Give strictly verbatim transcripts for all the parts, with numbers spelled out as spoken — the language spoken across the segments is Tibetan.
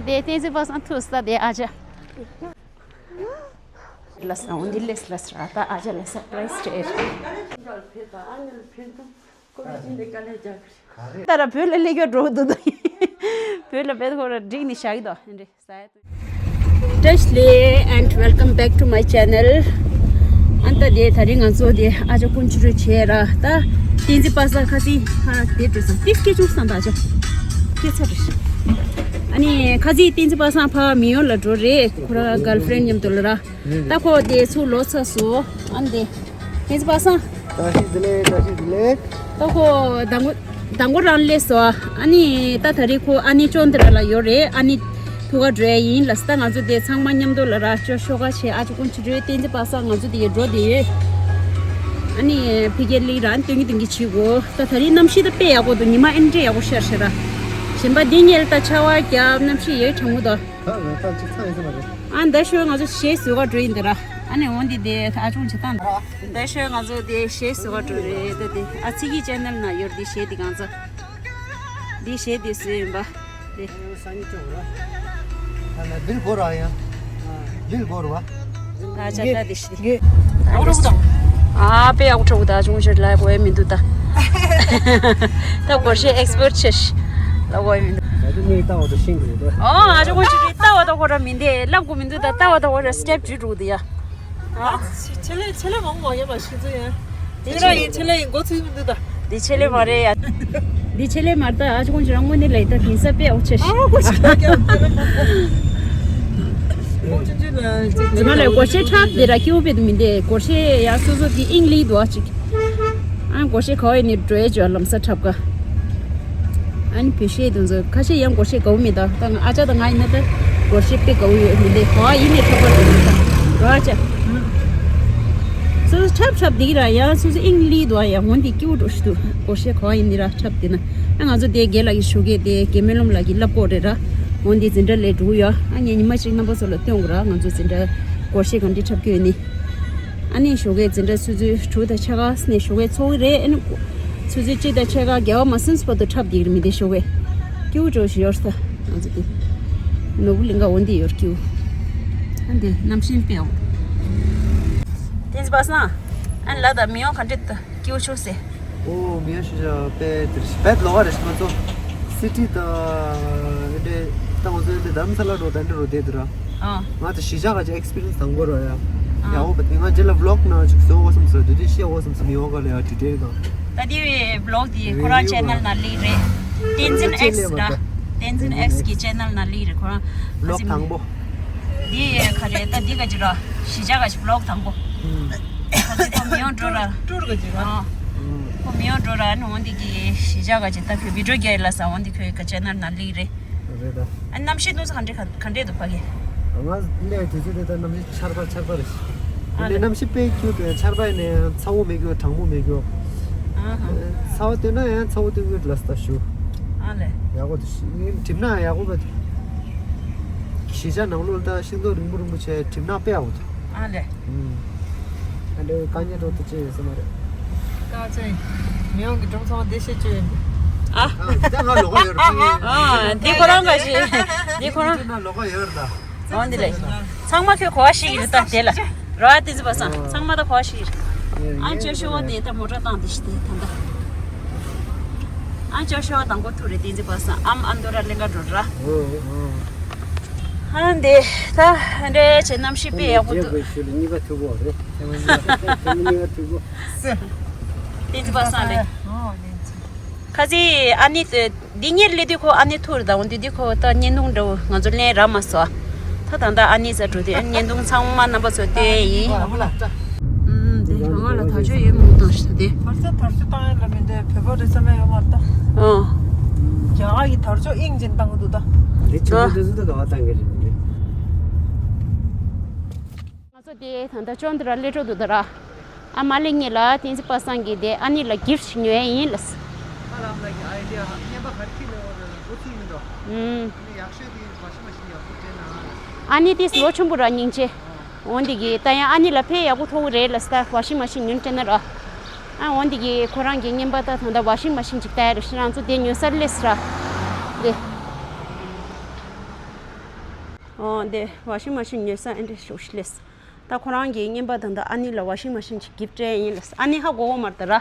དེ་བསྟན་འཛིན་པ་སངས་ཐུག་ས་དེ་ཨ་ཅག་ལ་ས་འོ་འདི་ལས་ལ་ས་ད་ཨ་ཅག་ལ་སར་པ་རའི་ཛི་སྤྲད། ད་ར་བོད་ལ་སླེབས་ཡོད་འགྲོ་འདུག་ད། བོད་ལ་བེད་ཁོ་ར་འགྲིག་ནི་བཞག་གི་འདུག་འདྲེ་ས་ཡ། བཀྲ་ཤིས་བདེ་ལེགས། And welcome back to my channel. ཨ་ནི་ད་དེ་ད་རིང་ང་ཚོ་དེ་ཨ་ཅག་དཀོན་མཆོག་རེ་བྱས་ར་ད་བསྟན་འཛིན་པ་སངས་ཁ་སང་ཧ་དེ་འགྲོ་སོང་། ཏིས་སྐད་ཅུང་སང་ད་ཨ་ཅག་སྐད་ཚ་རེད། ཨ་ནི་ཁ་སང་བསྟན་འཛིན་པ་སངས་ཕ་མི་ཡོང་ལ་འགྲོ་རེད། ཁོ་ར་གརལ་ཕི་རེན་ཌི་མཉམ་དུ་ལ་ར། ད་ཁོ་དེ་ཚུར་ལོག་ཚར་སོང་། ཨ་ནི་དེ་བསྟན་འཛིན་པ་སངས། བཀྲ་ཤིས་བདེ་ལེགས། བཀྲ་ཤིས་བདེ་ལེགས། ད་ཁོ་དང་པོ་དང་པོ་རང་སླེབས་སོང་། ཨ་ནི་ད་ད་རེས་ཁོ་ཨ་ནེ་ཅོན་ཏི་ར་ལ་ཡོད་རེད། ཨ་ནེ་ཐུག་ག་འགྲོ་ཡ་ཡིན་ལ་ས། ད་ང་ཚོ་དེ་ཚང་མ་མཉམ་དུ་ལ་ར་ཅོ་ཤོག་ཁ་བྱས། ཨ་ཅག་དཀོན་མཆོག་རེ་བསྟན་འཛིན་པ་སངས་ང་ཚོ་དེ་འགྲོ་དེ་ཡོད། ཨ་ནི་ཕ་གིར་སླེབས་ར་ཨ་ནི་སྟོན་གྱི་སྟོན་གྱི་བྱེད་དགོས། ད་ད་རེས་གནམ་གཤིས་ད་དཔེ་ཡག་པོ་འདུག་ཉི་མ་ཨེ་འདྲ་ཡག་པོ་ཤར་ཤར་ར། གཞན་པ་འདི་ཉིད་ལ་ད་ཆར་པ་རྒྱབ་གནམ་གཤིས་ཡོད་གྲང་མོ་འདུག་ད་ང་ད་ཅིག་ཚ་ཡིན་ས་མ་རེད། ཨ་འདི་ཤོད་ང་ཚོ་གཞས་བཟོ་ག་འགྲོ་ཡིན་འདི་ར། ཨ་ནི་འོ་འདི་དེ་ཨ་ཅུང་བྱེད་སྟངས་འདི་ར། འདི་ཤོད་ང་ཚོ་དེ་གཞས་བཟོ་ག་འགྲོ་རེད། ད་དེ་ཨ་ཚི་གི་ཅེ་ནལ་ནང་ཡོད་རེད། དེ་གཞས་དེ་གང་ཚ། དེ་གཞས་དེ་བཟོས་ཡིན་པ། དེ། སང་ཉིན་ཅོག་ར། ད་ལ་བིལ་གོ་ར་ཡ། བིལ་གོ་ར་བ། ད་ཆ་ད་དེ་ཤི། ཨ་པེ་ཨའུ་ཁྲོ་ད་ཅུང་ཞིག་ལ་གོ་ཡ་མི་འདུག་ད། ད་གོ་ཤེས་ཨེག་སི་པར་ཊི་ཆེ་ཤི། ལ་གོ་ཡ་མི་འདུག་ད་དེ་ནི་ད་འོ་ད་ཤིང་གི་འདུག་ཨོ་ཨ་ཅག་གོ་ཤེས་ད་འོ་ད་གོ་ར་མི་འདུག་ལབ་གོ་མི་འདུག་ད་ད་འོ་ད་གོ་ར་སི་ཊེབ་བརྒྱུད་འགྲོ་འདུག་ཡ། ཆེ་ལེ་ཆེ་ལེ་མང་མང་ཡོད་པ་ཤི་ཚོད་ཡ། དེ་ར་ཡིན་ཆེ་ལེ་ཡིན་འགོ་ཚུགས་མི་འདུག་ད། འདི་ཆེ་ལེ་མ་རེད་ཡ། འདི་ཆེ་ལེ་མ་རེད་ད། ཨ་ཅག་ཁོང་ཅི་རང་དངོས་གནས་ལ་ཡི་ད་ཕིན་ས་དཔེ་ཨོ་ཆེ་ཤི། ཨ་ཁོ་ཆེ་ཁ་ཁྱབ་དེ་ར་མ། ཁོང་ཆུང་ཆུང་ལ་ཅིག་ང་ལ་སྒོར་གཞས་འཁྲབ་དེ་ར་སྐྱིད་པོ་དཔེ་དུ་མི་འདུག་སྒོར་གཞས་ཡ་སོ་སོ་དེ་ཨིང་ལི་འདུག་ཨ་ཅིག་ཨ་སྒོར་གཞས་ག་བ་ཡིན་ནི་འགྲོ་ཡ་ཅོ་ལམ་ས་འཁྲབ་ག་ཨ་ནི་བོད་གཞས་དེ་ཚོ་ཁ་ཤས་ཡང་སྒོར་གཞས་དགའ་བོ་མེད་ད། ད་ང་ཨ་ཅག་དང་ང་ཡིན་ན་ད་སྒོར་གཞས་དཔེ་དགའ་བོ་ཡོད་མི་འདུག་ག་བ་ཡིན་ནི་འཁྲབ་པ་འགྲོ་མི་ད་ར་ཨ་ཅག་སོ་སོ་འཁྲབ་འཁྲབ་འདི་ར་ཡང་སོ་སོ་ཨིང་ལི་འདུག་ཨ་ཡ། འོན་ཏེ་སྐྱིད་པོ་འགྲོ་ཤི་འདུག་སྒོར་གཞས་ག་བ་ཡིན་ནི་ར་འཁྲབ་དེ་ན་ཨ་ང་ཚོ་དེ་རྒན་ལགས་ཀྱི་ཞོགས་ཀས་དེ་རྒན་སྨོན་ལམ་ལགས་ཀྱི་བསླབ་གོ་རེད་ར། འོན་ཏེ་འཛིན་གྲྭ་ལས་འགྲོ་གི་ཡོད་ཨ། ངས་ཉི་མ་གཅིག་རྣམ་པ་ཚོ་ལ་སྟོན་དགོས་ར། ང་ཚོ་འཛིན་གྲྭ་སྒོར་གཞས་ག་འདྲ་འཁྲབ་ཀྱི་ཡོད་ནི། ཨ་ནི་ཞོགས་ཀས་འཛིན་གྲྭ་ཆུ་ཚོད་དྲུག་དང་ཕྱེད་ཀ་ནས་ཞོགས་ཀས་ཚོགས་ཀྱི་རེད། ཨ་ནི་ཆུ་ཚོད་གཅིག་དང་ཕྱེད་ཀ་བརྒྱབ་པ་མ་ཟིན་བར་དུ་འཁྲབ་བསྡད་ཀྱི་རེད་མི་དེ་ཞོགས་ཀས། སྐྱིད་པོ་འགྲོ་ཞིག་ཡོད་ས། ང་ཚོ་དེ་ནོར་བུ་གླིང་ག་འོ་འདི་ཡོད་སྐྱིད་པོ། ཨ་འདི་གནམ་གཤིས་དཔེ་འོ། བསྟན་འཛིན་པ་སངས། ཨ་ནི་ལ་དང་མི་ཡོང་ག་འདྲ་འདུག་སྐྱིད་པོ་ཆོག་སེ། ཨོ་མི་ཡ་ཤི་ཤ་པེ་དེར་ཤི་པེད་ལོ་བ་རེ་ཤི་མ་ཚོ། སི་ཊི་དང་ཨེ་འདྲེ་ད་ང་ཚོ་ཨེ་འདྲེ་དྷ་རམ་ས་ལ་འགྲོ་དང་འདྲེ་རོ་དེ་དུ་ར། ཨ། ང་ད་གཞིས་ཆགས་ག་ཅིག་ཨེག་སི་པི་རི་ཡན་སི་དང་པོ་རོ་ཡ། ཨ། ཡག་པོ་པ་དེ་ང་རྗེས་ལ་བི་ལོག་ནང་ཅིག་བཟོ་འོ་བསམ་སོ་དུ་དེ་ཤེས་འོ་བསམ་སོ་མི་ཡོང་ག་ལ་ཡ་དྲི་དྲེ་དང་། ད་དེ་བི་ལོག་དེ་ཁོ་རང་ཅེ་ནལ་ནང་ལིག་རེད། བསྟན་འཛིན་ཨེག་སི་ར། བསྟན་འཛིན་ཨེག་སི་གི་ཅེ་ནལ་ནང་ལིག་རེད་ཁོ་རང་། བི་ལོག་དང་པོ། འདི་ཡས་ག་རེ་ད་འདི་ག་ཅི་ར། གཞིས་ཆགས་ག་ཅིག་བི་ལོག་དང་པོ། ཨུམ། ཁ་ཅིག་ཁོ་མི་ཡོང་འགྲོ་ར། ཀྲུར་ག་ཅིག་ར། ཨ། ཨུམ། ཁོ་མི་ཡོང་འགྲོ་ར་ཨ་ནི་འོ་འདི་གི་གཞིས་ཆགས་ག་ཅིག་ད་ཁོས་བི་ཌིའོ་རྒྱག་ཡིན་ལ་ས་འོ་འདི་ཁོའི་ག་ཅེ་ནལ་ནང་ལིག་རེད། རེད་ད། ཨ་གནམ་གཤིས་གནམ་ས་ག་འདྲས་ག་ག་འདྲས་འདུག་ཕ་གི། ང་གནས་དུས་ཚོད་དེ་ད་གནམ་གཤིས་ཆར་པ་ཆར་པ་རེད། ཨ་ལེ། ཡིན་ནའི་གནམ་གཤིས་དཔེ་སྐྱིད་འདུག་ཆར་པ་ཡིན་ནའི་ཚ་བོ་མེད་རྒྱུ་གྲང་མོ་མེད་རྒྱུ། ཨ་ཧ། ཚ་བོ་བཏོན་ན་ཡང་ཚ་བོ་བཏོན་གྱི་ལ་ས་ད་ཞུ། ཨ་ལེ། ཡག་པོ་འདུག་ཞི་གྲིབ་ན་ཡག་པོ་བ། གཞིས་ཆགས་ནང་ལོགས་ལ་ད་ཤིང་སྡོང་རིང་པོ་རིང་པོ་བྱས་གྲིབ་ན་དཔེ་ཡག་པོ་འདུག་ཨ་ལེ། ཨུམ། ཨ་འདྲ་དཀའ་ངལ་འགྲོ་ཐུབ་ཅེས་ཡོད་ས་མ་རེད། ཀ་ཅན། མི་ཡོང་གི་སྒྲུང་ཚང་མ་བདེ་བཤད་བཅོས་ཡིན། ཨ། ད་ང་ལོག་ག་ཡོད་རེད། ཨ། འདི་ཁོ་རང་ག་ཞིག་འདི་ཁོ་རང་། ང་ལོག་ག་ཡོད་རེད་ད། འོ་འདི་ལས། ཚང་མ་ཁྱོད་གོ་བ་ཞིག་ཡིན་ད་དེ་ལ། རོ་ཨ་བསྟན་འཛིན་པ་སངས་ཚང་མ་ད་གོ་བ་ཞིག་ཡིན། ཨ་ཅོ་ཤོ་བ་དེ་ད་མོ་ཊ་བཏང་དེ་ཞིག་དེ་ད་ད། ཨ་ཅོ་ཤོ་བ་དང་པོ་ཐུག་རེད་བསྟན་འཛིན་པ་སངས་ཨམ་ཨ་མདོ་ར་ལེན་ག་འགྲོ་ར། ཨ་འདི་ད་འདྲེ་ཆེ་གནམ་གཤིས་དཔེ་ཡག་པོ་འདུག་གཉིས་པ་ཐུག་གོ་རེད། གཉིས་པ་ཐུག་གོ། བསྟན་འཛིན་པ་སངས་རེད། ཁ་སི་ཨ་ནི། འདི་གཉེར་ལས་དུས་ཁོ་ཨ་ནེ་ཐུར་དང་འདི་དུས་ཁོ་ད་བརྙན་ཐུང་འདྲ་བོ་ང་ཚོ་ལེན་རག་མ་སོང་། ད་ད་ད་ཨ་ནེ་ས་འགྲོ་དུས་བརྙན་ཐུང་ཚང་མ་རྣམ་པ་ཚོ་ལྟོས་ཡིན། ཨུམ་དེ་ང་ལ་དར་ལྕོག་ཡོད་མོ་བཏང་ཤི་ད་དེ། དར་ལྕོག་དར་ལྕོག་བཏང་ཡོད་ལ་མི་འདུག་བོད་པ་རེད་བསམ་ཡ་ཡོད་མ་རེད་ད། ཨོ། རྒྱ་གར་གྱི་དར་ལྕོག་དབྱིངས་ཅན་བཏང་གི་འདུག་ད། དེ་ཆུ་ཚོད་དེ་ཚོ་ད་ག་བ་བཏང་གི་རེད་མི་འདུག་ང་ཚོ་དེ་ད་ལྟ་ཅོན་ཏི་ར་སླེབས་འགྲོ་འདུག་ད་ར། ཨ་མ་ལེ་ངེད་ལ་བསྟན་འཛིན་པ་སངས་ཀྱིས་དེ་ཨ་ནེ་ལ་གིཕ་ཊི་ཉོ་ཡ་ཡིན་ལ། ཨ་ལམ་ལགས་ཀྱི་ཨའི་ཌི་ཡ་རྙེད་པ་ག་རེ་ཁྱེར་ལེ་འོ་རེ་ལ་འགོ་ཚུགས་ཡིན་འགྲོ། ཨུམ། ཨ་ནི་ཡག་ཤོས་དེ་ཡིན་བ་ཤི་མ་ཤི་ཡག་པོ་སྤྲད་ན་ཨ་ལ། ཨ་ནེ་དེ་ལོ་ཆུང་པོ་ར་སྙིང་རྗེ། འོན་ཏེ་གི་ད་ཡང་ཨ་ནེ་ལ་ཕན་ཡག་པོ་ཐོགས་ཀྱི་རེད་ལ་སྟ་བ་ཤི་མ་ཤི་ཉོན་སྤྲད་ན་ར། ཨ་འོན་ཏེ་གི་ཁོ་རང་གི་རྙེད་པ་ད་ད་ལྟ་བ་ཤི་མ་ཤི་ཅིག་ལྟ་ཡ་རེ་ཤི་རང་ཚོ་དེ་ཉོ་སར་སླེབས་ར། དེ། ཨོ་འདི་ཝ་ཤིང་མ་ཤིན་ཉོས་ས་ཨེ་འདྲ་ཤོག་ཤི་ལེས། ད་ཁོ་རང་གི་རྔན་པ་དང་ད་ཨ་ནི་ལ་ཝ་ཤིང་མ་ཤིན་གྱི་གིབ་སྤྲད་ཡིན་ལེས། ཨ་ནི་ཧ་གོ་གོ་མར་ད་ར།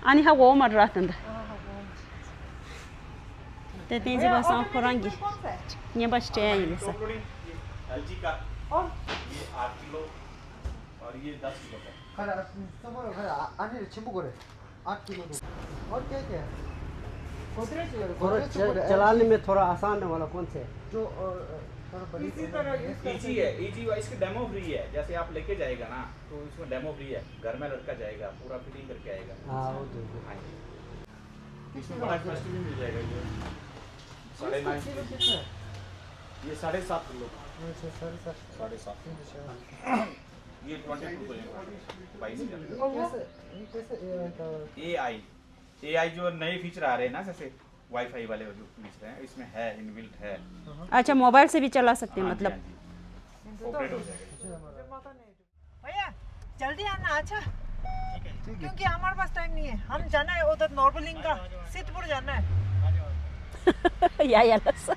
ཨ་ནི་ཧ་གོ་གོ་མར་ར་ད་ད། དེ་བསྟན་འཛིན་པ་སངས་ཁོ་རང་གི་རྔན་པ་ཞིག་སྤྲད་ཡིན་ལེས། ये एलजी का, और ये आठ किलो और ये दस किलो का। खरा सुपर खरा आने छिम्बु करे। आठ किलो दो। और क्या क्या है? गोदरेज है, गोदरेज च- चलाने में थोड़ा आसान है वाला कौन से है? जो, अ, अ, थोड़ा बड़ी इजी है। इजी वाइज की डेमो फ्री है, जैसे आप लेके जाएगा ना, तो इसमें डेमो फ्री है, घर में लड़का जाएगा, पूरा फिटिंग करके आएगा। हाँ, वो तो है। हाँ जी। इसमें बड़ा कॉस्ट भी मिल जाएगा ये। साढ़े नौ किलो कितना है? ये साढ़े सात किलो। अच्छा, साढ़े सात। साढ़े सात। अच्छा। ये ट्वेंटी टू को लेंगे, बाईस हज़ार। और वो कैसे, ये कैसे एआई का? एआई, एआई जो नए फीचर आ रहे हैं ना, जैसे वाईफाई वाले जो फीचर हैं, इसमें है, इनबिल्ट है। अच्छा, मोबाइल से भी चला सकते हैं, हाँ जी, मतलब। हाँ जी। ऑपरेट हो जाएगा। भैया, जल्दी आना, अच्छा? ठीक है। क्योंकि हमारे पास टाइम नहीं है, हम जाना है उधर नॉर्बलिंग का, सिद्धपुर जाना है। ཡ་ཡ་ལགས་སོ།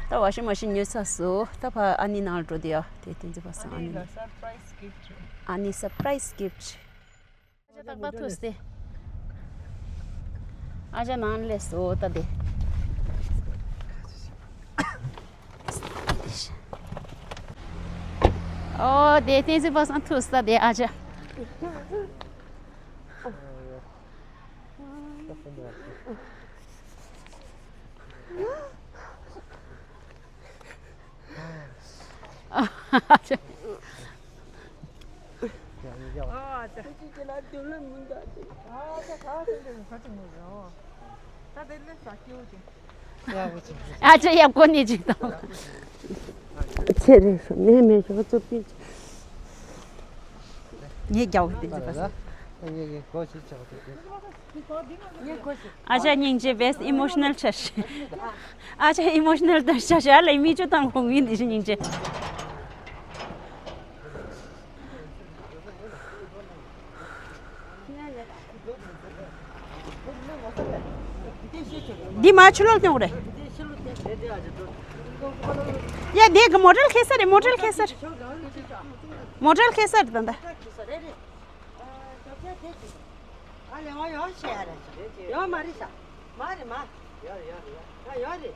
ད་ཝ་ཤིང་མ་ཤིན་ཉོས་ཚར་སོང་། ད་ཕ་ཨ་ནི་ནང་འགྲོ་དེ་ཡ། དེ་དེ་ཚོ་ཕ་སང་ཨ་ཨ་ནི་ནི་ལ་སར་པ་རའི་ཛི་གིཕ་ཊི་རེད། ཨ་ནི་སར་པ་རའི་ཛི་གིཕ་ཊི་རེད། ཨ་ཅག་ཏག་ཏག་ཐུག་སྟེ། ཨ་ཅག་ནང་སླེབས་སོང་ད་དེ། ཨོ་དེ་བསྟན་འཛིན་པ་སངས་ཐུག་ས་དེ་ཨ་ཅག་ཨ་ཅག་ཡག་པོ་ནི་ཅིག་དང་། ཚེ་རིང་སོང་ནས་མེད་ཤོག་ཙོ་པི། ངས་རྒྱག་གི་དེ་ཅི་པ། ཨ་ཅག་སྙིང་རྗེ་བས་ཨི་མོ་ཤི་ནལ་ཆགས་ཤག་ཨ་ཅག་ཨི་མོ་ཤི་ནལ་དང་ཆགས་ཤག་ལ་མིག་ཆུ་བཏང་ཁོང་ཡིན་དེ་ཤི་སྙིང་རྗེ། འདི་མ་ཕྱི་ལོགས་སྟོན་རེད། ཡ་འདི་གི་མོ་ཊལ་ཁེ་སར་རེད། མོ་ཊལ་ཁེ་སར། མོ་ཊལ་ཁེ་སར་ད་ད། ཨ་ལེ་ཨོ་ཡོ་ཤེ་ཡ་རེད། ཡོ་མ་རེད་ཤག་མ་རེད་མ། ཡོ་རེད་ཡོ་རེད་ཡོ། ཨ་ཡོ་རེད།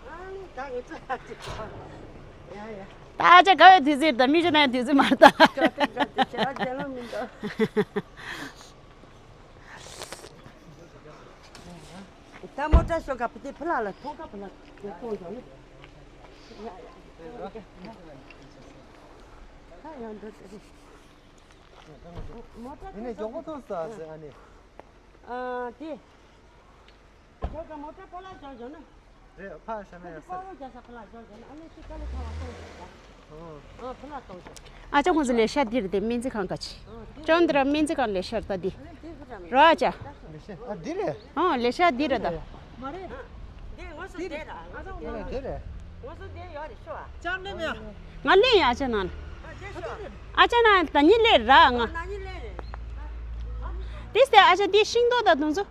ཨ་ནི་ད་ངུ་ཚ་ཡ་ཡ། ད་ཨ་ཅག་དགའ་བའི་དུས་ཚོད་དང་མིག་ཆུ་ནང་དུས་ཚོད་མ་རེད་ད། ཅག་ཏག་ཏག་ཏག་ཅག་དེ་ལོ་མི་འདུག་ད་མོ་ཊ་ཤོག་ག་ཕུ་ཏི་ཕུ་ལ་ལ་ཐོང་ཁ་ཕུ་ལ་ཐོང་ཐོང་ནི། ཡ་ཡ། ད་ཡང་འདི་ལྟ་རེད། མོ་ཊ་ཡིན་ནའི་མགྱོགས་པོ་ཐོན་ས་ཟེར་ཨ་ནི། ཨ་དེ། ཁྱོད་ཀྱི་མོ་ཊ་ཕར་ལ་འཇོག་འཇོག་ན། རེད་ཕར་བཞག་ན་ཡག་ས་རེད། ཨ་ནི་ཅིག་དཀའ་ལས་ཁག་པ་གཏོང་ཞིག་ད། ཨོ་ཕར་ལ་གཏོང་ཞིག་ཨ་ཅག་ཁོང་ཚོ་ལས་ཤག་འདིར་དེ་སྨན་རྩིས་ཁང་ག་ཅི། ཨོ་དེ་ཅོན་འདིར་སྨན་རྩིས་ཁང་ལས་ཤག་ད་འདི། ཨ་ནི་དེ་ཕུ་ཀྲང་རོ་ཨ་ཅག་ལས་ཤག་ཨ་འདི་རེད། ཨོ་ལས་ཤག་འདི་རེད་ད། མ་རེད། འདི་ངོ་སོ་དེ་ར་ང་ཚོ་ཨོ་དེ་རེད། ངོ་སོ་དེ་ཡོད་རེད་ཤོ་ཨ། ཅང་ནེ་མེ། ང་ལས་ཡ་ཨ་ཅག་ནང་། ཨ་ཅག་ནང་ད་ཉི་ལས་ར་ང་། ད་ཉི་ལས་རེད། དེ་སྟེ་ཨ་ཅག་དེ་ཤིང་ཏོག་ད་དུང་ཚོ།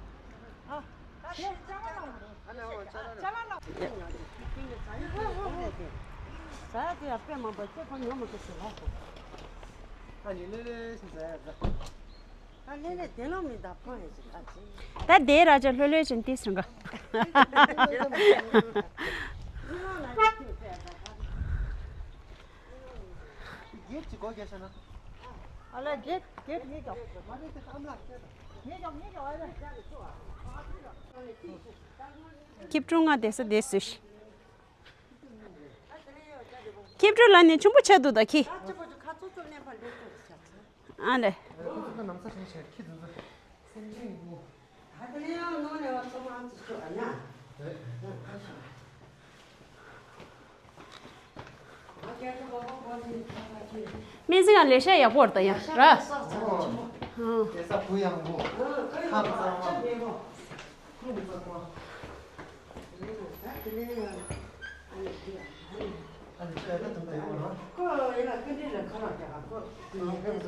ད་དེ་ར་ཅག་ལྷོད་ལྷོད་ཅན་ཏིས་རང་ག་ཨ་ལ་གེད་གེད་ངེད་ཀྱང་། ངེད་ཀྱང་ངེད་ཀྱང་ཨ་ལ། ཁྱིབ་ཀྲུང་ང་དེ་ས་དེ་སུ་ཤི། ཁྱིབ་ཀྲུང་ལ་ནི་ཆུང་པོ་ཆགས་འདུག་ད་ཁྱི། ཨ་ལེ། སྨན་རྩིས་ཁང་ལས་ཤག་ཡག་པོ་རེད་ད་ཡ་ར། ཨོ། ལས་ས་གུ་ཡངས་པོ། ཁམས་གཙང་མ། ཁུལ་གཙང་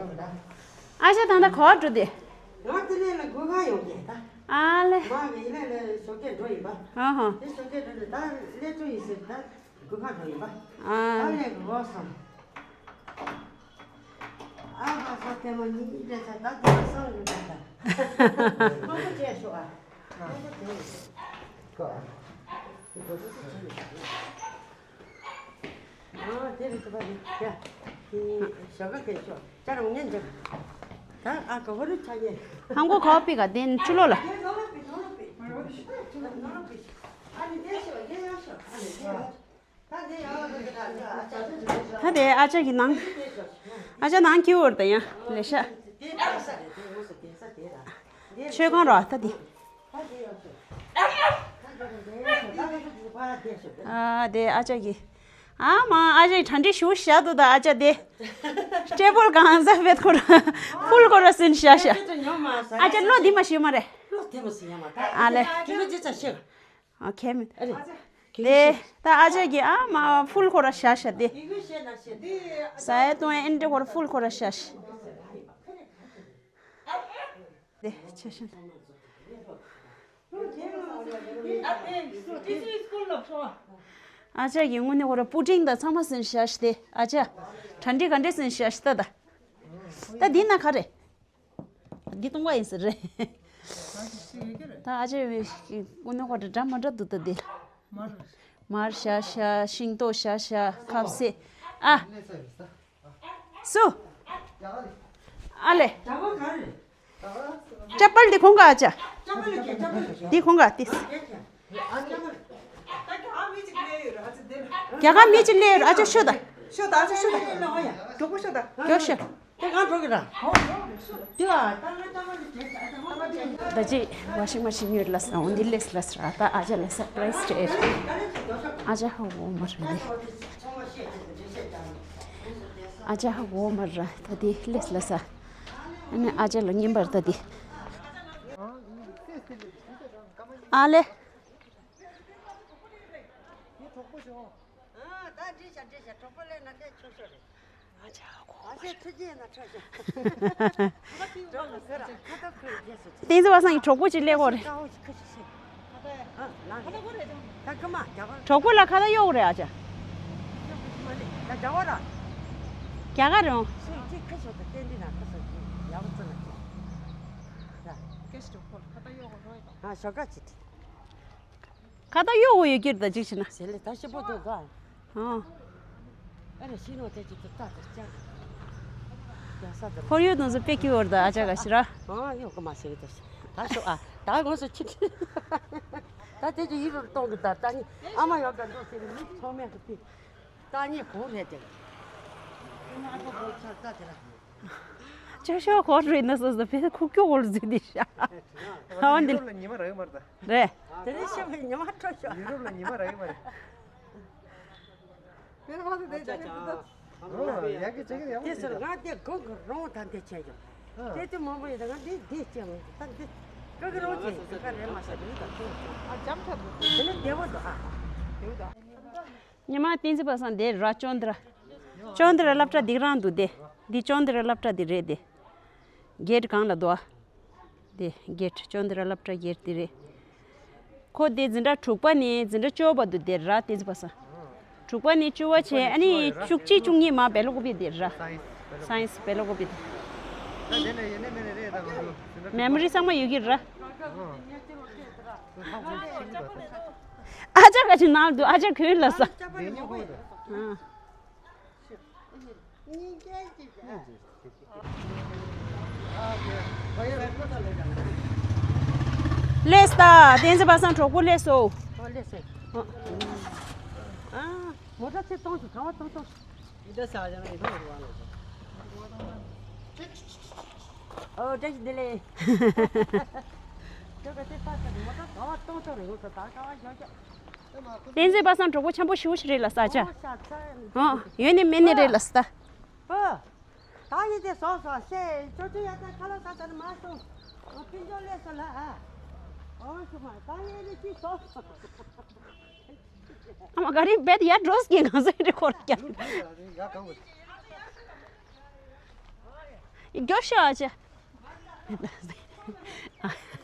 མ། ཨ་ཅག་ད་ལྟ་ག་པར་འགྲོ་དེ། ང་དེ་ལས་ལ་སྒོ་ཁ་ཡོང་གི་ད། ཨ་ལེ། མ་གི་ལས་ལ་ཞོགས་ཀས་འགྲོ་ཡིན་པ། ཨ་ཧོ། དེ་ཞོགས་ཀས་འགྲོ་ནས་ད་ལས་འགྲོ་ཡིན་ཟེར་ད། དགུན་ཁ་འགྲོ་ཡིན་པ། ཨ། ཨ་ལས་རོགས་སོང་། ཨ་ཕ་ས་ཐེ་མ་ཉིད་ཀྱི་འདྲེ་ས་ད་དེ་མ་སང་རུ་ད་ད། མང་པོ་བྱས་ཤོག་ཨ། མང་པོ་བྱས་ཤོག་ཨ། ཨ་དེ་རུ་ཐུབ་པ་རེད་ཡ། དེ་ཞོགས་ཀ་གས་ཤོག་ཅ་རང་ཉན་འཇག་ད་ཨ་ག་བ་རུ་ཆ་ཉན། ཧང་གོ་ཁོ་པི་ག་དེན་ཆུ་ལོ་ལ། ཨ་ནི་དེ་ཤོག་དེ་ཡང་ཤོག་ཨ་ནི་དེ་ཡང་། ད་དེ་ཨ་ཅག་གི་ནང་། ཨ་ཅག་ནང་ཁྱི་འོར་ད་ཡང་ལེ་ཤ། མཆོད་ཁང་རོ་ད་དེ། ཨ་དེ་ཨ་ཅག་གི། ཨ་མ་ཨ་ཅག་གྲ་འགྲིག་ཞུ་བྱ་དུ་ད་ཨ་ཅག་དེ། སྤྲེལ་པོར་གང་ཟག་བེད་ཁོ་ར། ཕུལ་ཁོ་ར་སུན་ཤ་ཤ། ཨ་ཅག་བློ་དེ་མ་ཞུ་མ་རེད། ཨ་ལེ། ཨ་ཁྱེད་མི། ཨ་ཅག་གི་ཨ་མ་ཕུལ་ཁོ་ར་ཤ་ཤ་དེ། ས་ཡ་ཏོ་ཨེན་ཏྲེ་ཁོ་ར་ཕུལ་ཁོ་ར་ཤ་ཤ། དེ་ཆེ་ཤིན། ཨ་ཅག་གི་དངོས་གནས་ཁོ་ར་པུ་ཏིང་དང་ཚང་མ་སུན་ཤ་ཤ་དེ་ཨ་ཅག་གྲ་འགྲིག་ག་འདྲས་སུན་ཤ་ཤ་ད་ད། ད་འདི་ན་ག་རེ། འདི་སྟོང་པ་ཡིན་ཟེར་རེད། ད་ཨ་ཅེ་བའི་ཀུན་ནས་ཁོ་འདྲ་འདྲ་མ་འདྲ་འདུག་ད་འདི། མར་ཤ་ཤ་ཤིང་ཏོག་ཤ་ཤ་ཁབ་སེ། ཨ། སུ། ཨ་ལེ། ཅ་པལ་འདི་ཁོང་ག་ཨ་ཅག་འདི་ཁོང་ག་ཏིས། རྒྱ་གར་མི་གཅིག་སླེབས་ཡོད་རེད། ཨ་ཅག་ཤོད་ད། ཤོད་ད། ཨ་ཅག་ཤོད་ད། མགྱོགས་པོ་ཤོད་ད། མགྱོགས་ཤོད། དེ་གང་འགྲོ་གི་ར། དེ་ཨ། ད་ཅི་ཝ་ཤིང་མ་ཤིན་ཡོད་ལ་ས་འོ་འདི་ལས་ལ་ས་ར། ད་ཨ་ཅག་ལ་སར་པ་རའི་སི་སྤྲད། ཨ་ཅག་ཧ་གོ་མ་ར་འདི། ཨ་ཅག་ཧ་གོ་མ་ར་ད་འདི་ལས་ལ་ས། ཨ་ནི་ཨ་ཅག་ལ་ཉིན་པར་ད་འདི། ཨ་ལེ། ཨ་ད་འདྲི་བྱ་འདྲི་བྱ་གྲོགས་པོ་ལས་ན་ལས་ཆོག་ཤོག་རེད། ཨ་ཅག་གོ་ཨ་ཅག་ཁྲི་རྒྱས་ན་ཁྲ་ཤོག་བསྟན་འཛིན་པ་སངས་ཀྱི་གྲོགས་པོ་ཅིག་སླེབས་ཡོད་རེད། ཁ་བོ་ཅིག་ཁ་ཤོག་ཤོག་ཨ་ན་ད་ཁ་མ་རྒྱ་གར། གྲོགས་པོ་ལ་ཁ་ད་གཡོག་རེད་ཨ་ཅག་ད་རྒྱ་གར་ར། རྒྱ་གར་རེད། སུ་ཅིག་ཁ་ཤོག་ད་བསྟན་འཛིན་ན་ཁ་ཤོག་ཅིག་ཡག་པོ་ཙི་ན་ཅིག་ད་ཀེ་ཤི་གྲོགས་པོ་ལ་ཁ་ད་གཡོག་རོགས་ཡོད་དོ། ཨ་ཞོགས་ཀ་ཅིག་ཁ་ད་གཡོག་གོ་ཡོད་ཀྱིར་ད་ཅིག་ཤི་ན། ཟེར་ལེ་ད་ཤི་པོ་དོ་ག་ཨ་ཨ་རེ་ཤི་ནོ་དེ་ཅིག་ཏུ་ཏ་ཏུ་ཅ། རྒྱ་ས་དུ། ཁོར་ཡུག་དུང་སུ་པེ་ཀི་བོར་ད་ཨ་ཅག་ག་ཤི་ར། ཨ་ཡོག་གི་མ་ཤི་གི་ད་ཤི་ད་ཤོག་ཨ་ད་ངོ་སུ་ཆི་ད་དེ་ཅིག་ཡིད་རུ་གཏོང་གི་ད་ད་ནི་ཨ་མ་ཡོག་ག་འདུག་ཟེར་མི་ཚང་མས་གི་ད་ནི་གོ་རེད་དེ། ཨ་ཁོ་གོ་ཆ་ད་དེ་ར། ཅོ་ཤོ་ཁོ་རུ་ན་སོ་སོ་བེ་ཁུག་ཀྱོ་གོལ་ཟིག་དི་ཤ། ཨ་འདི། ཡུ་རོབ་ལ་ཉི་མ་རག་མ་རེད་ད། རེད། དེ་རིང་ཤི་བའི་ཉི་མ་འཕྲོ་ཤོག་ཡུ་རོབ་ལ་ཉི་མ་རག་མ་རེད། ཨོ་ཡ་གི་ཅིག་ཡག་པོ་དེ་ཟེར་ང་དེ་གོང་གི་རོང་ད་འདི་བྱས་ཡོད། དེ་དུས་མང་པོ་ཡོད་ད་ང་འདི་འདི་བྱས་མ་ཡོད་ད་འདི་ཀ་གི་རོང་བྱས་ཡོད་ཀ་རེད་མ་ཟེར་ཡོད་ད་ཁྱོད་ཨ་འཇམ་ཆ་འདུག་དེ་ནི་བདེ་བོ་འདུག་ཨ། བདེ་བོ་འདུག་ཉི་མ་བསྟན་འཛིན་པ་སངས་དེ་ར་ཅོན་དི་ར། ཅོན་དི་ར་སློབ་གྲྭ་འདི་རང་འདུག་དེ། འདི་ཅོན་དི་ར་སློབ་གྲྭ་འདི་རེད་དེ། གེ་ཊི་གང་ལ་འདུག་ཨ། དེ་གེ་ཊི་ཅོན་དི་ར་སློབ་གྲྭ་གེ་ཊི་འདི་རེད། ཁོ་དེ་འཛིན་གྲྭ་དྲུག་པ་ནས་འཛིན་གྲྭ་བཅུ་པ་འདུག་དེ་ར་བསྟན་འཛིན་པ་སངས། དྲུག་པ་ནས་བཅུ་པ་བྱས་ཨ་ནི་བཅུ་གཅིག་བཅུ་གཉིས་མ་བེ་ལོ་ཀོ་པི་དེ་ར། སའེན་སི་བེ་ལོ་ཀོ་པི་དེ། མེ་མོ་རི་ཚང་མ་ཡོད་ཀྱི་ར། ཨ་ཅག་ག་ཅི་ནང་དུ་ཨ་ཅག་གོན་ལ་ས། ལེས་ད་བསྟན་འཛིན་པ་སངས་གྲོགས་པོ་ལེས་སོ། ཨོ་ལེས་སོ། ཨ་མོ་ཊ་ཚེ་གཏོང་སོ་ག་བ་གཏོང་གཏོང་། ཡི་ད་ས་ཡང་ཡི་ད་རུ་བ་ལ། ཨོ་བཀྲ་ཤིས་བདེ་ལེགས། ཁྱོད་ཀྱི་དེ་ལྟ་ཚར་མོ་ཊ་ག་བ་གཏོང་ཐུབ་རེད་ངོ་ཚ་ད་ག་བ་ཞོག་ཞོག་བསྟན་འཛིན་པ་སངས་གྲོགས་པོ་འཆམ་པོ་ཞེ་པོ་ཞིག་རེད་ལ་ས་ཆ། ཨོ་ཡོད་ནི་མེད་ནི་རེད་ལ་ས་ད། ཨོ། ད་ཡི་དེ་སོ་སོ་ཤེས་ཅོ་ཅོ་ཡ་ད་ཁ་ལ་ས་ད་ནི་མ་སོང་། ཨོ་ཕིན་ཅོ་ལེ་སོ་ལ་ཨ། ཨོ་ཤུ་མ་ད་ཡི་དེ་ཅི་སོ་སོ། ཨ་མ་ག་རེ་བེད་ཡ་འགྲོ་སྐྱེ་ང་ཚོའི་རེ་ཁོར་ཀྱང་། མགྱོགས་ཤོག་ཨ་ཅེ།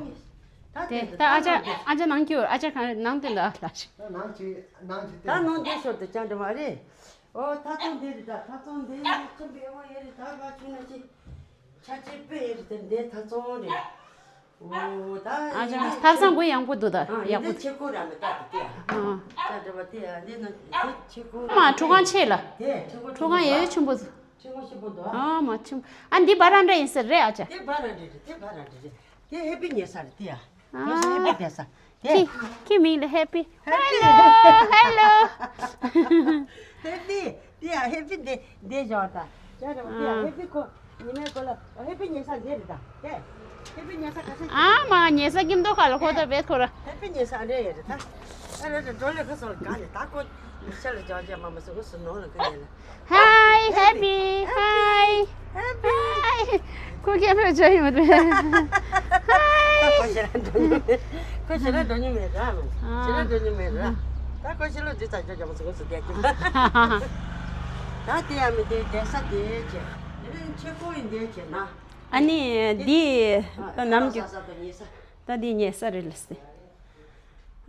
ད་དེ་དེ་ད་ཨ་ཅག་ཨ་ཅག་ནང་སྐྱུར། ཨ་ཅག་གང་ནང་དེ་འདྲ་ལ་ཞིག་ད་ནང་ཅི་ནང་ཅི་ད་ནང་དེ་ཤོར་དུ་ཅང་འདྲ་མ་རེད། ཨོ་ཐ་ཚོང་འདི་རེད། ད་ཐ་ཚོང་འདི་ནི་ཁྲིམས་པའི་དབང་ཡོད་རེད། ད་བ་ཆུ་ན་ཅི་ཆ་ཅི་དཔེ་ཡོད་རེད། དེ་འདི་ཐ་ཚོང་རེད། ཨོ་ད་ཨ་ཅག་ཐབ་ཚང་གོ་ཡངས་པོ་འདུག་ད་ཡག་པོ་ཆེ་ཁོ་ར་མི་ད་དེ་ཨ་ད་འདྲ་བ་དེ་ཨ་འདི་ན་དེ་ཆེ་ཁོ་མ་ཁྲུ་ཁང་ཆེ་ལ་དེ་ཁྲུ་ཁང་ཁྲུ་ཁང་ཡོད་ཆེན་པོ་ཆེ་ཁོ་ཆེ་པོ་འདུག་ཨ་མ་ཆེན་པོ་ཨ་འདི་བ་ར་འདྲ་ཡིན་ཟེར་རེད། ཨ་ཅག་དེ་བ་ར་འདྲ་རེད། དེ་བ་ར་འདྲ་རེད། དེ་ཧེ་པི་ཉལ་ས་རེད་དེ་ཡ། ཨ། དེ་ཧེ་པི་བསྡད་ས། དེ། ཁྱི་ཁྱི་མིང་ལ་ཧེ་པི། ཧེ་པི། ཧེ་ལོ་ཧེ་ལོ། ཧེ་པི། དེ་ཡ་ཧེ་པི་འདི་འདི་བཞག་ད། བཞག་རེད་པ། དེ་ཡ་ཨ། ཧེ་པི་ཁོ་ཉི་མའི་སྐོར་ལ་ཧེ་པི་ཉལ་ས་འདི་རེད་ད། དེ་ཧེ་པི་ཉལ་ས་ག་ས་ཞིག་ཨ་མ་ཉལ་ས་ཀིམ་དོ་ཁ་ལ་ཁོ་ད་བེད་ཁོ་ར། ཧེ་པི་ཉལ་ས་འདི་ཡ་རེད་ད། ཨ་རེད་ད་འགྲོ་ལེ་ཁ་སོ་ལ་ག་ནས་ད་ཁོ་ཤ་ལ་ཇག་ཇག་མ་མ་སོ་ཁོ་སུ་ནོར་ལ་ག་ནས་ལ། Hi, happy. Hi. Happy. Hi. ཁོ་ཁྱེད་ཕེབས་བྱ་ཡོད་མ་རེད། ཁོ་ཞེ་ལ་འགྲོ་མྱོང་མེད། ཁོ་ཞེ་ལ་འགྲོ་མྱོང་མེད་ར། ཞེ་ལ་འགྲོ་མྱོང་མེད་ར། ད་ཁོ་ཞེ་ལ་འདི་ཙག་ཅག་རྒྱ་མ་ཚོ་ཁོ་ཚོ་བསྡད་ཀྱི། ད་དེ་ཡང་མི་དེ་བསྡད་ས་དེ་བྱས། དེ་རིང་ཆེ་ཁོ་ཡིན་དེ་བྱས་ན། ཨ་ནི་འདི་ད་ནམ་རྒྱུན་ད་འདི་ཉལ་ས་རེད་ལ་སེ།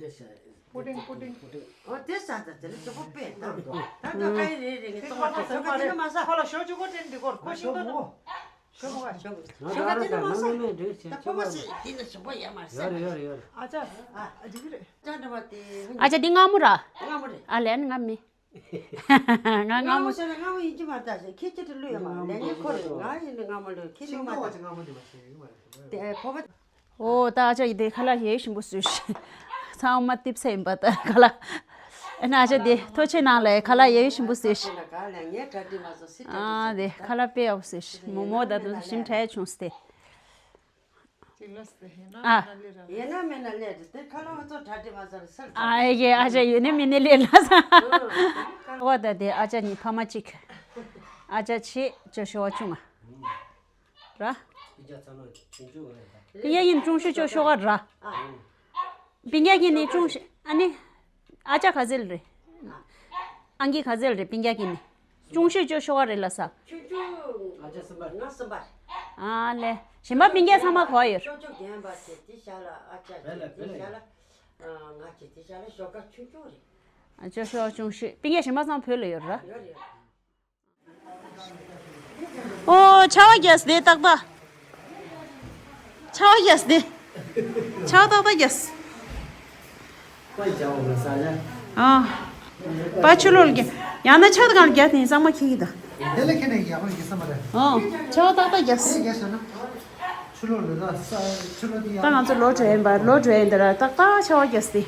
ཏིང་ཤ། པུ་ཏིང་པུ་ཏིང་པུ་ཏིང་། ཨོ་དེ་ས་ད་དེ་ལ་ཅོག་པོ་པས་ད་ད་ད་ཀ་ཡི་རེ་རེ་ངས་གཏོང་བ་ད་ཞོག་ག་དེ་ན་མ་ས་ཁོ་ལ་ཞོག་ཅོག་པོ་དྲན་འདི་སྐོར་ཁོ་ཤིང་ཏོ་ད། ཞོག་ག་ཞོག་ག་ཞོག་ག་དེ་ན་མ་ས་ད་ཕོ་མ་སི་དེ་ན་ཞོག་པ་ཡ་མ་སེ་ཡོད་རེད་ཡོད་རེད་ཡོད་རེད། ཨ་ཅག་ཨ་ཅག་དེ་རེད། ཅག་འདྲ་བ་དེ་ཨ་ཅག་འདི་སྔ་མོ་ར། སྔ་མོ་རེད། ཨ་ལན་ང་མི། ང་སྔ་མོ། སྔ་མོ་ཟེར་ན་སྔ་མོ་ཡིན་གྱི་མ་རེད་ད་ཟེར་ཁྱེད་ཅི་དྲི་ལུས་ཡོད་མ་རེད་ལས་ངན་ཁོ་རེད་ང་ཡིན་ནི་སྔ་མོ་ལོས་ཁྱེད་ལུས་མ་རེད། དེ་ཕོ་བ། ཨོ་ད་ཨ་ཅག་ཡིན་དེ་ཁ་ལག་ཡེ་ཞིམ་པོ་བཟོས་ཤིག་ཚང་མ་ཏིབ་ས་ཡིན་པ་ད་ཁ་ལག་ཨ་ན་ཨ་ཅག་དེ་ཐོ་ཆེ་ནང་ལ་ཁ་ལག་ཡེ་ཞིམ་པོ་བཟོས་ཤིག་ཨ་དེ་ཁ་ལག་དཔེ་ཡག་པོ་བཟོས་ཤིག་མོག་མོག་ད་དུང་ཞིམ་དྲགས་བྱུང་སྟེ། ཅིག་ལ་སྟེ་ཧེ་ན་ཨ། མེ་ན་ལེ་ར། ཡེ་ན་མེ་ན་ལེ་རེད་དེ་ཁ་ལོ་ཚོ་གྲ་སྒྲིག་མ་ཟ་རེད་སར། ཨ་ཡེ་ཨ་ཅག་ཡོད་ནི་མེད་ནི་ལེ་ལ་ས། ཨོ་ད་དེ་ཨ་ཅག་གཉིས་ཕ་མ་གཅིག་ཨ་ཅག་ཆེ་ཅོ་ཤོ་བ་ཆུང་ང་། ར། ཡ་ཡིན་ཀྲུང་ཤོ་ཅོ་ཤོ་བ་ར། པིན་རྒྱ་གི་ནི་ཅུང་ཞིག་ཨ་ནི། ཨ་ཅག་ག་ཟེར་རེད། ཨང་ཀི་ག་ཟེར་རེད་པིན་རྒྱ་གི་ནི། ཅུང་ཞིག་ཅོ་ཤོ་བ་རེད་ལ་ས། ཆུང་ཆུང་། ང་གསུམ་པ། ཨ་ལེ། གཞན་པ་པིན་རྒྱ་ཚང་མ་གོ་ཡོད། ཅོ་ཅོ་རྒན་པ་དེ་དེ་ཞག་ལ་ཨ་ཅག་དེ་དེ་ཞག་ལ། ང་ཅེ་དེ་ཞག་ལ་ཞོགས་ཀ་ཆུང་ཆུང་རེད། ཅོ་ཤོག་ཅུང་ཤོས་པིང་ཡ་ཞིམ་པ་ཚང་བོད་ལ་ཡོད་ར། ཨོ་ཆར་པ་རྒྱག་སྟེ་ཏག་ཏག་ཆར་པ་རྒྱག་སྟེ། ཆར་པ་ཏག་ཏག་རྒྱག་ཨ། པ་ཆུ་ལོག་རྒྱག་ཡང་ན་ཆར་པ་གང་རྒྱག་དེ་གཙང་མ་ཁྱེར་གྱི་ད། དེ་ལས་ཁྱེར་ནས་ཡག་པོ་རྒྱག་ས་མ་རེད། ཨོ་ཆར་པ་ཏག་ཏག་རྒྱག་དེ་རྒྱག་ས་ན། ཆུ་ལོག་ལོས་ད་ས་ཆུ་ལོག་དེ་ད་ཡང་ང་ཚོ་ལོ་དྲོད་ཡིན་པ་ལོ་དྲོད་ཡིན་ད་ར་ཏག་ཏག་ཆར་པ་རྒྱག་སྟེ།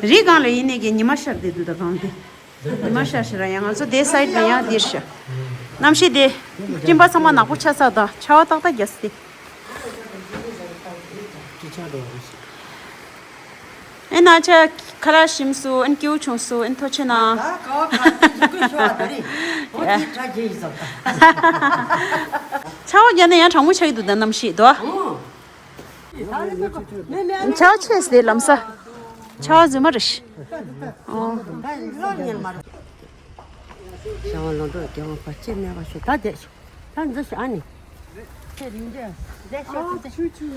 རི་སྒང་ལ་ཡིན་ནས་ཀྱི་ཉི་མ་ཤར་དེ་དུས་ད་གང་དེ། ཉི་མ་ཤར་ཤར་ཡང་ང་ཚོ་དེ་སའིད་ལ་ཡང་འདིར་ཤར། གནམ་གཤིས་དེ། སྤྲིན་པ་ཚང་མ་ནག་པོ་ཆགས་ཚར་དང་ཆར་པ་ཏག་ཏག་རྒྱག་སྟེ། ཨེ་ན་ཆ་ཁ་ལག་ཞིམ་སུ་ཨན་ཀེའུ་ཆུང་སུ་ཨན་ཐོ་ཆེ་ན། ད་ཀ་བ་ཁ་ཏི་ཟུག་གི་ཤོག་ཨ་ད་རི། ཨོ་ཏི་ཁྲ་རྒྱས་ཡི་ཟབ་ད། ཆར་པ་རྒྱག་ན་ཡང་གྲང་མོ་ཆགས་ཀྱི་འདུག་ད་གནམ་གཤིས་དོ། ཨོ། ཆར་པ་ཆེ་སེ་ལམ་ས། ཆར་པ་རྫུན་མ་རེད། ཨོ། ཤ་བ་ལོ་འགྲོ་རྒྱལ་བ་བར་ཆད་མེད་པ་ཞིག་ད་བསྡད་ཤོག་ད་འཛུལ་ཤོག་ཨ་ནི། ཚེ་རིང་འདྲ། བསྡད་ཤོག་ཚེ།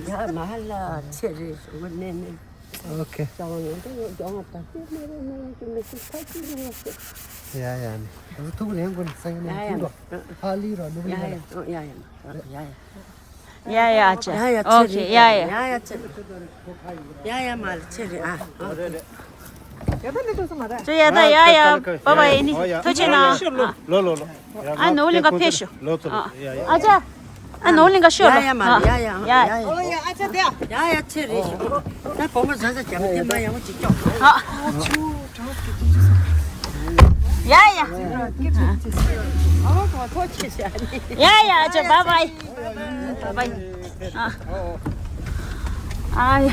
ཡ་མ་ཧ་ལ་ཚེ་རིང་ཞོགས་པ་ནས་ནས། ཨོ་ཁེ། ཤ་བ་ལོ་འགྲོ་རྒྱལ་བ་བར་ཆད་མེད་པ་ནས་ཀྱི་མི་ཤེས་ཁ་ཅིག་རེད་ཤོག་ཡ་ཡ་ནི། ཐུག་རེང་གོ་ནི་ས་ཡ་ནི་ཡ་ཡ། ཐུག་རོ། ཧ་ལི་རོ་ནུ་ཡ་ཡ་ཡ་ཡ། ཡ་ཡ་ཨ་ཅག་ཡ་ཡ་ཨོ་ཁེ་ཡ་ཡ། ཡ་ཡ་ཚེ་རིང་། ཡ་ཡ་མ་ལ་ཚེ་རིང་ཨ། ཨོ་ཁེ། ཚེ་ཡ་ད་ཡ་ཡ་བ་བ་ཡ་ནི་ཐུགས་རྗེ་ཆེ་ན། ལོ་ལོ་ལོ། ཨ་ནོ་ལིང་ག་ཕེབས་ཤོག་ཨ་ཅག་ཨ་ནོ་ལིང་ག་ཤོག་ཡ་ཡ་མ་ལ་ཡ་ཡ་ཡ་ཡ། ཨོ་ཡ་ཨ་ཅག་དེ་ཡ་ཡ་ཚེ་རིང་ཤོག་ད་བུ་མོ་ཟ་ཟ་རྒྱབ་དེ་མ་ཡ་མོ་ཅིག་ཅོག་ཨ། ཡ་ཡ། ཨ་ཅག་བ་བ་ཡ། བ་བ་ཡ། ཨ། ཨ་ཡ།